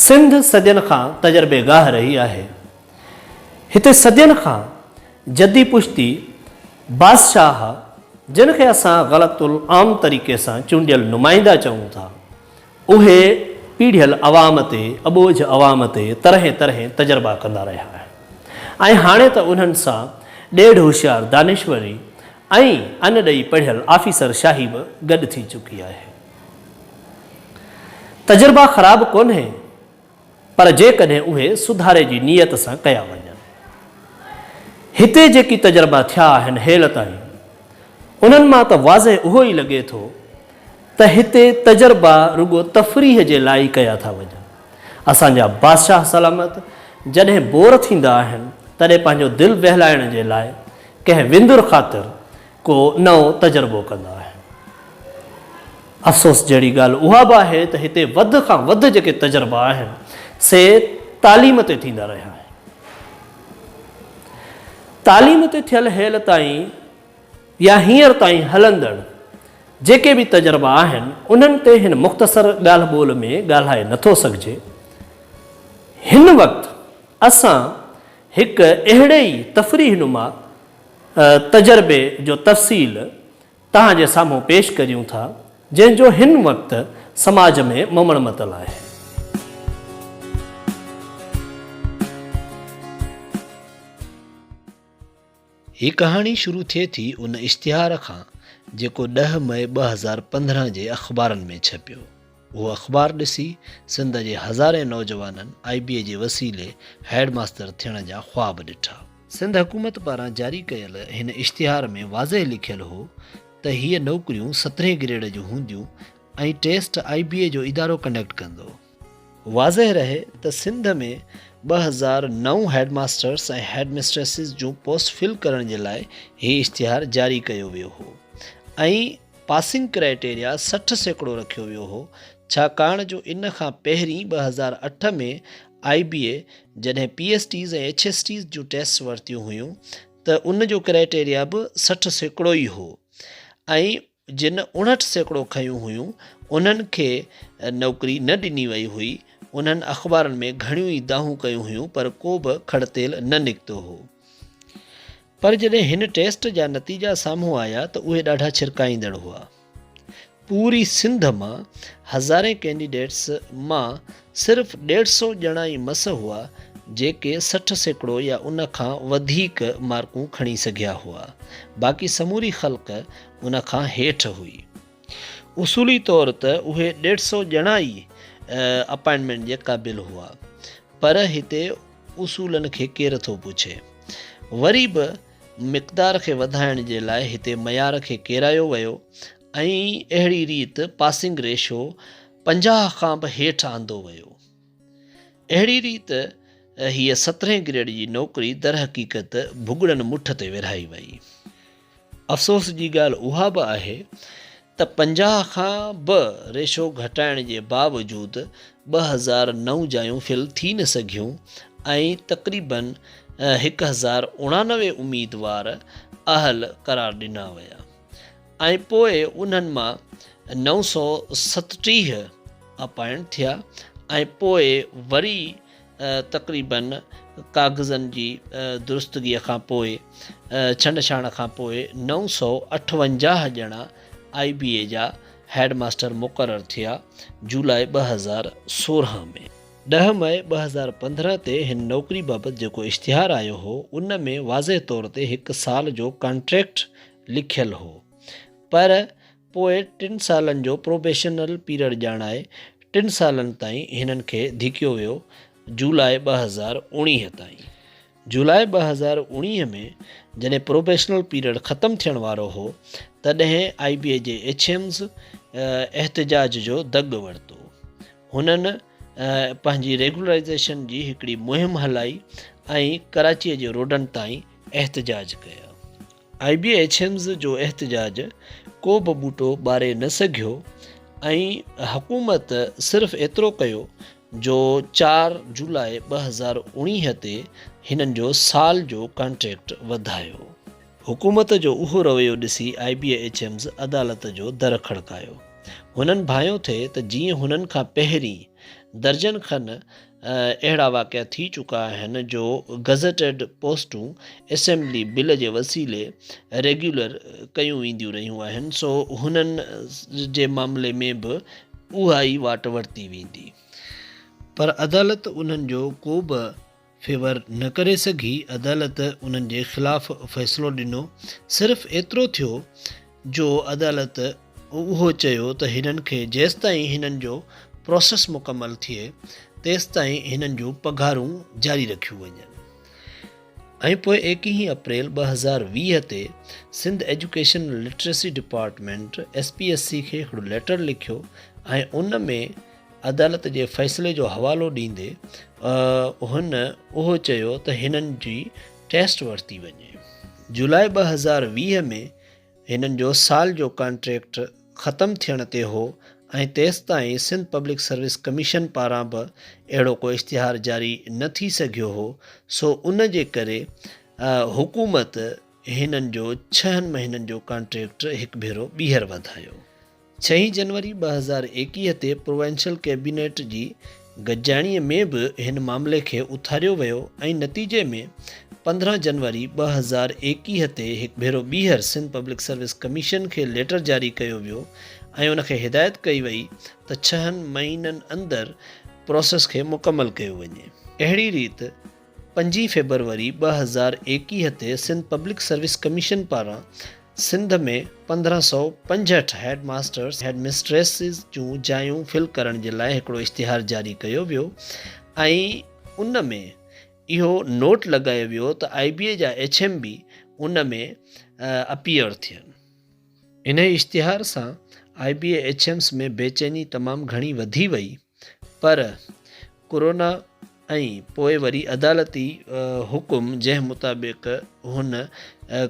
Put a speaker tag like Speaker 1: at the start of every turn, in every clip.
Speaker 1: سنڌ صدين کان تجربيگاهه رهي آهي. هتي صدين کان جدي پشتي بادشاهه جن کي اسان غلط العام طريقي سان چونڊيل نمائندا چئون ٿا، اهي پيڙهيل عوام تي، اٻوجهه عوام تي طرحين طرحين تجربا ڪندا رهيا آهن ۽ هاڻي ته انهن سان ڏيڍ هوشيار دانشوري ۽ ان ڏئي پڙهيل آفيسر شاهي به گڏ ٿي چڪي آهي. تجربا خراب ڪونهي پر جيڪڏهن اهي سڌاري جي نيت سان ڪيا وڃن. هتي جيڪي تجربا ٿيا آهن هيل تائين انهن مان ته واضح اهو ئي لڳي ٿو ته هتي تجربا رڳو تفريح جي لاء ئي ڪيا ٿا وڃن. اسان جا بادشاهه سلامت جڏهن بور ٿيندا آهن تڏهن پنهنجو دل وهلائڻ جي لاء ڪنهن وندر خاطر ڪو نئون تجربو ڪندا آهن. افسوس جهڙي ڳالهه اها به آهي ته هتي وڌ کان وڌ جيڪي تجربا آهن سي تعليم تي ٿيندا رهيا آهن. تعليم تي ٿيل هيل تائين يا هينئر تائين هلندڙ جيڪي به تجربا آهن انهن تي هن مختصر ڳالهه ٻولهه ۾ ڳالهائي نٿو سگهجي. هن وقت اسان هڪ اهڙي ئي تفريح نما تجربي جو تفصيل توهان جي سامهون پيش ڪريون ٿا، جنهن جو هن وقت سماج ۾ ممڻ متل آهي.
Speaker 2: هي ڪهاڻي شروع ٿئي ٿي ان اشتهار کان جيڪو ڏهه مئي 2015 جي اخبارن ۾ ڇپيو. اهو اخبار ڏسي سنڌ جي هزارين نوجوانن آء بي اي جي وسيلي هيڊ ماستر ٿيڻ جا خواب ڏٺا. سنڌ حڪومت پاران جاري ڪيل هن اشتهار ۾ واضح لکيل هو ته هيء نوڪريون سترهين گريڊ جون هونديون ۽ ٽيسٽ آء بي اي جو ادارو ڪنڊڪٽ ڪندو. واضح رهي ته سنڌ ۾ 2009 هيڊ ماسترس ۽ هيڊ مسٽريسز جون پوسٽ فل ڪرڻ جي لاء هي اشتهار جاري ڪيو ويو هو ۽ پاسنگ ڪرائيٽيريا 60% رکيو ويو هو ڇاڪاڻ جو ان کان پهرين 2008 ۾ آء بي اي جڏهن P S Ts ۽ H S Ts جون ٽيسٽس ورتيون هيون ته ان جو ڪرائيٽيريا به 60% ئي هو ۽ جن 59% کنيون هيون انهن کي نوڪري نه ڏني وئي هئي. انهن اخبارن ۾ گهڻيون ئي دانهون ڪيون هيون پر ڪو به کڙ تيل نه نڪتو هو. پر جڏهن هن ٽيسٽ جا نتيجا سامهون آيا ته اهي ڏاڍا ڇرڪائيندڙ هئا. پوري سنڌ مان هزارين ڪينڊيڊيٽس مان صرف ڏيڍ سئو ڄڻا ئي مس هئا جيڪي 60% يا ان کان وڌيڪ مارڪون کڻي سگهيا هئا. باقي سموري خلق ان کان هيٺ هئي. اصولي طور ته اهي ڏيڍ سئو ڄڻا ئي اپائنٽمينٽ جي قابل هئا پر هتي اصولن کي ڪير ٿو پڇي. وري به مقدار کي وڌائڻ جي لاء هتي معيار کي ڪيرايو ويو ۽ اهڙي ريت پاسنگ ريشو 50 کان به هيٺ آندو ويو. اهڙي ريت هيء سترهين گريڊ جي نوڪري درحقيقت ڀڳڙن مٺ تي ورهائي وئي. افسوس جي ڳالهه اها به آهي ته 50 کان به ريشو گهٽائڻ جي باوجود 2009 جايون فل ٿي نه سگهيون ۽ تقريبن 1089 اميدوار اهل قرار ڏنا ويا ۽ پوء انهن مان 937 اپائنٽ ٿيا ۽ پوء وري تقريبن ڪاغذن جي درستگيء کان پوء ڇنڊ ڇاڻ کان پوء 958 ڄڻا آء بي اي جا هيڊ ماستر مقرر ٿيا جولاء 2016 ۾. ڏهه مئي 2015 تي هن نوڪري بابت جيڪو اشتهار آيو هو ان ۾ واضح طور تي هڪ سال جو ڪانٽريڪٽ لکيل هو پر پوء ٽن سالن جو پروبيشنل پيريڊ ڄاڻائي ٽن سالن تائين هنن کي ڌڪيو ويو جولاء 2019 تائين. جولاء 2019 ۾ جڏهن پروبيشنل پيريڊ ختم ٿيڻ وارو هو تڏهن آء بي اي جي ايڇ ايمز احتجاج جو دڳ ورتو. هنن پنهنجي ريگولرائيزيشن جي هڪڙي مهم هلائي ۽ ڪراچيء جي روڊن تائين احتجاج ڪيا. آء بي ايڇ ايمز جو احتجاج ڪو به ٻوٽو ٻاري نه سگهيو ۽ حڪومت صرف ايترو ڪيو جو چار جولاء 2019 تي هنن جو سال جو ڪانٽريڪٽ وڌايو. حڪومت جو اهو رويو ڏسي آء بي ايڇ ايمز عدالت جو در کڙڪايو. هنن ڀانيو ٿي ته جيئن هنن کان پهرين درجن کن اهڙا واقعا ٿي چڪا آهن جو گزيٽيڊ پوسٽون اسيمبلي بل جي وسيلي ريگيولر ڪيون وينديون رهيون آهن سو هنن جي معاملي ۾ به اها ئي واٽ ورتي ويندي. پر عدالت انهن جو ڪو به فيور نه ڪري سگهي، عدالت انهن جي خلاف فيصلو ڏنو، صرف ايترو ٿيو جو عدالت اهو چيو ته هنن کي جيستائين هنن جو پروسيس مڪمل ٿئي تيستائين هنن جون پگهارون جاري رکيون وڃن ۽ پوء ايڪيهين اپريل 2020 تي Sindh education literacy department S P S C کي هڪڙو ليٽر لکيو ۽ ان ۾ عدالت جي فيصلي جو حوالو ڏيندي هن اهو چيو ته هنن جي ٽيسٽ ورتي وڃي. جولاء 2020 ۾ هنن جو سال جو ڪانٽريڪٽ ختم ٿيڻ تي هو ۽ تيستائين سنڌ پبلڪ سروس ڪميشن پاران به اهڙو ڪو اشتهار جاري نه ٿي سگهيو هو سو ان جي ڪري حڪومت هنن جو ڇهن مهينن جو ڪانٽريڪٽ هڪ ڀيرو ٻيهر وڌايو. ڇهين جنوري 2021 تي پروونشل ڪيبينيٽ جي گڏجاڻيء ۾ به هن معاملي کي اٿاريو ويو ۽ نتيجي ۾ 15 جنوري 2021 تي هڪ ڀيرو ٻيهر سنڌ پبلڪ سروس ڪميشن کي ليٽر جاري ڪيو ويو ۽ ان کي هدايت ڪئي وئي ته ڇهن مهينن اندر پروسيس کي مڪمل ڪيو وڃي. اهڙي ريت پنجين فيبروري 2021 تي سنڌ پبلڪ سروس ڪميشن پاران سنڌ ۾ 1565 هيڊ ماسترس، هيڊ مسٽريسز جون جايون فل ڪرڻ جي لاء هڪڙو اشتهار جاري ڪيو ويو ۽ ان ۾ اهو نوٽ لڳايو ويو ته آء بي اي جا ايڇ ايم به ان ۾ اپيئر ٿين. انهي اشتهار سان آء بي اي ايڇ ايمز ۾ بيچيني تمام گهڻي وڌي وئي پر ڪورونا ۽ پوء وري عدالتي حڪم جنهن مطابق هن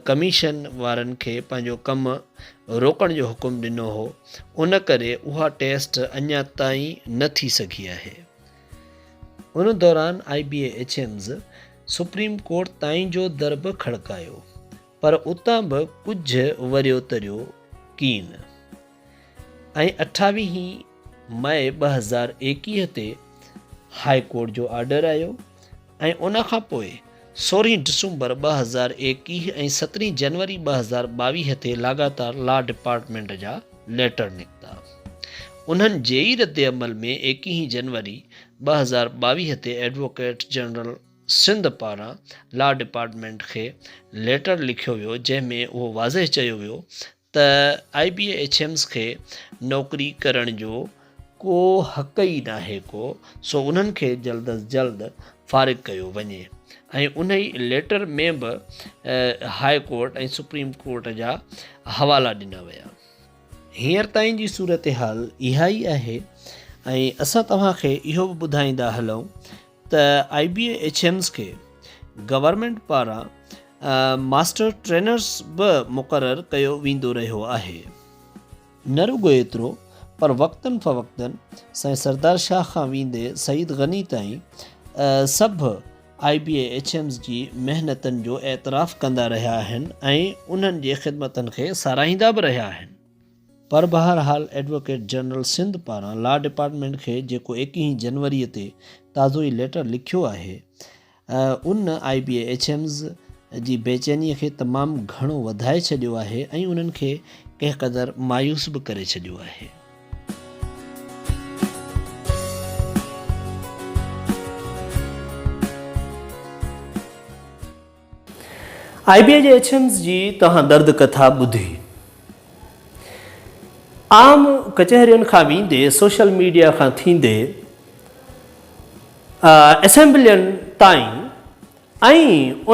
Speaker 2: ڪميشن وارن کي پنهنجو ڪم روڪڻ جو حڪم ڏنو هو ان ڪري اها ٽيسٽ اڃا تائين نه ٿي سگهي آهي. ان دوران آء بي اي ايڇ ايمز سپريم ڪورٽ تائين جو در به کڙڪايو پر اتان به ڪجهه وريو تريو ڪين ۽ اٺاويهين مئي 2021 تي هاء ڪورٽ جو آرڊر آيو ۽ ان کان پوء سورهين ڊسمبر 2021 ۽ سترهين جنوري 2022 تي لاڳاتار لا ڊپارٽمينٽ جا ليٽر نڪتا. انهن جي ئي ردعمل ۾ ايڪيهين جنوري 2022 تي ايڊووڪيٽ جنرل سنڌ پاران لا ڊپارٽمينٽ کي ليٽر لکيو ويو جنهن ۾ اهو واضح چيو ويو ته آء بي اي ايڇ ايمز کي نوڪري ڪرڻ جو ڪو حق ئي ناهي ڪو سو انهن کي جلد از جلد فارغ ڪيو وڃي ۽ انهي ليٽر ۾ به هاء ڪورٽ ۽ سپريم ڪورٽ جا حوالا ڏنا ويا. هينئر تائين جي صورتحال اها ئي آهي ۽ اسان توهان کي اهو به ٻڌائيندا هلون ته آء بي اي ايڇ ايمز کي گورنمينٽ پاران ماسٽر ٽرينرز به مقرر ڪيو ويندو رهيو آهي. نه رڳو ايترو پر وقتن فوقتن سائين سردار شاهه کان ويندي سعيد غني تائين سڀ آء بي اي ايڇ ايمز جي محنتن جو اعتراف ڪندا رهيا آهن ۽ انهن جي خدمتن کي ساراهيندا به رهيا آهن. پر بهرحال ايڊووڪيٽ جنرل سنڌ پاران لا ڊپارٽمينٽ کي جيڪو ايڪيهين جنوري تي تازو ئي ليٽر لکيو آهي ان آء بي اي ايڇ ايمز جي بيچيني کي تمام گهڻو وڌائي ڇڏيو آهي ۽ انهن کي ڪنهن قدر مايوس به ڪري ڇڏيو آهي.
Speaker 1: آء بي اي جي ايڇ ايمز جي توهان درد ڪٿا ٻڌي. عام ڪچهرين کان ويندي سوشل ميڊيا کان ٿيندي اسيمبلين تائين ۽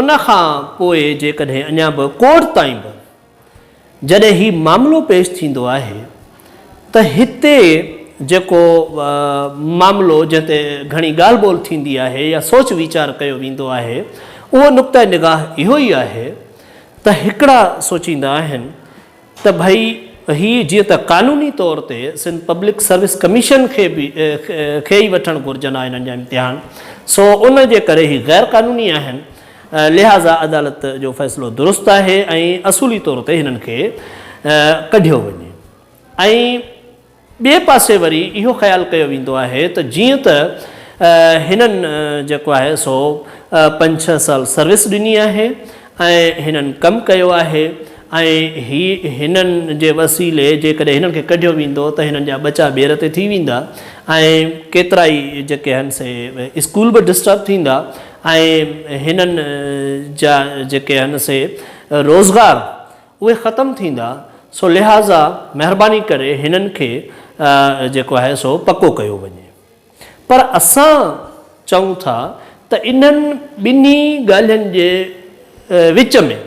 Speaker 1: ان کان پوء جيڪڏهن اڃا به ڪورٽ تائين به جڏهن هي معاملو پيش ٿيندو آهي ته هتي جيڪو معاملو جنهن تي گهڻي ڳالهه ٻولهه ٿيندي آهي يا سوچ ويچار ڪيو ويندو آهي اهو نقطه نگاهه اهو ئي آهي ته هڪڙا سوچيندا آهن ته ڀئي هي جيئن ته قانوني طور تي سنڌ پبلڪ سروس ڪميشن کي به کي ئي وٺڻ گهرجن ها انهن جا امتحان سو ان جي ڪري هي غير قانوني آهن لهٰذا عدالت جو فيصلو درست آهي ۽ اصولي طور تي هنن کي ڪڍيو وڃي ۽ ٻئي پاسي وري اهو خيال ڪيو ويندو آهي ته جيئن ته هنن جيڪو آهي سو پنج ڇهه سال سروس ڏني آهي ۽ هنن ڪم ڪيو آهي ۽ هي هنن جي وسيلي جيڪڏهن هنن کي ڪڍيو ويندو ته هنن جا ٻچا ٻير تي ٿي ويندا ۽ ڪيترائي جيڪي آهن سي اسڪول به ڊسٽرب ٿيندا ۽ هنن جا جيڪي آهن سي روزگار اهي ختم ٿيندا سو لهٰذا مهرباني ڪري هنن کي جيڪو آهي سو پڪو ڪيو وڃي. پر اسان چئون ٿا ته انهن ٻنهي ڳالهين جي وچ ۾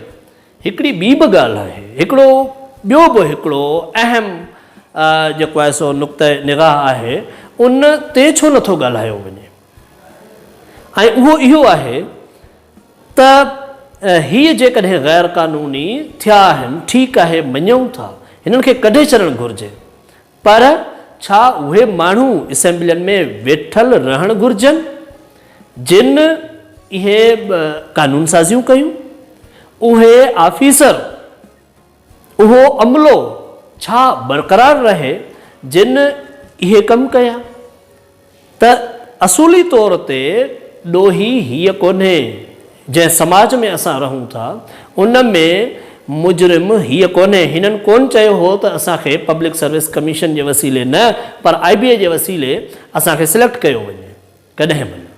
Speaker 1: هڪڙي ٻي به ڳالهه آهي، هڪڙو ٻيو به هڪڙو اهم جيڪو آهي سو نقطه نگاهه آهي ان تي ڇو نٿو ڳالهايو وڃي ۽ اهو اهو آهي ته هي جيڪڏهن غير قانوني ٿيا آهن، ٺيڪ آهي مڃون ٿا، هنن کي ڪڍي ڇڏڻ گهرجي، پر ڇا اهي ماڻهو اسيمبلين ۾ ويٺل رهڻ گهرجن، جن اهي قانون سازيون ڪيون؟ اهي آفيسر، اهو عملو ڇا برقرار رهي، جن اهي ڪم ڪيا؟ ته اصولي طور تي ڏوهي هيء ڪونهي، جنهن سماج ۾ اسان رهون ٿا، ان ۾ مجرم هيء ڪونهي. هنن ڪونه چيو هو ته اسان کي پبلڪ سروس ڪميشن جي وسيلي نه پر آء بي اي جي وسيلي اسان کي سليڪٽ ڪيو وڃي. ڪڏهن به نه.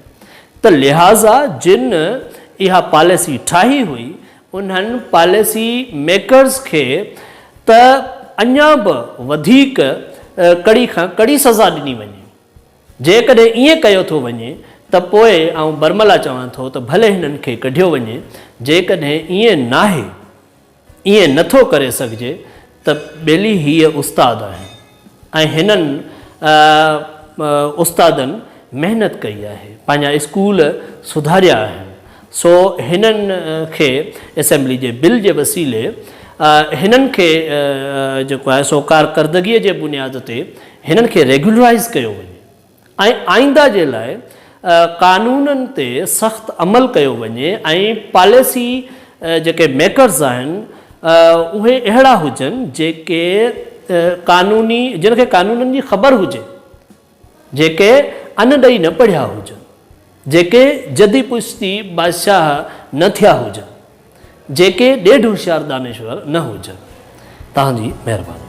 Speaker 1: ته لهٰذا جن اها پاليسي ٺاهي هئي، انهن پاليسي ميڪرز کي ته اڃا به وڌيڪ ڪڙي کان ڪڙي سزا ڏني وڃي. جيڪڏهن ائين ڪيو ٿو وڃي ته پوء آئون برملا چوان ٿو ته ڀلي هنن کي ڪڍيو وڃي، جيڪڏهن ائين ناهي، ائين نه ٿو ڪري سگهجي ته ٻيلي هيء استاد آهن ۽ هنن استادن محنت ڪئي آهي، پنهنجا اسڪول سڌاريا آهن، سو هنن کي اسيمبلي جي بل جي وسيلي هنن کي جيڪو آهي سو ڪارڪردگيء جي بنياد تي هنن کي ريگيولرائيز ڪيو وڃي ۽ آئنده جي لاء قانونن تي سخت عمل ڪيو وڃي ۽ پاليسي جيڪي ميڪرز آهن اهي اهڙا هجن جيڪي قانوني جن کي قانونن جي خبر هجي جيڪي ان ڏئي نه پڙهيا هجن جيڪي جدي پشتي بادشاهه نه ٿيا هجن جيڪي ڏيڍ هوشيار دانشور نه هجن توهان جي مهرباني.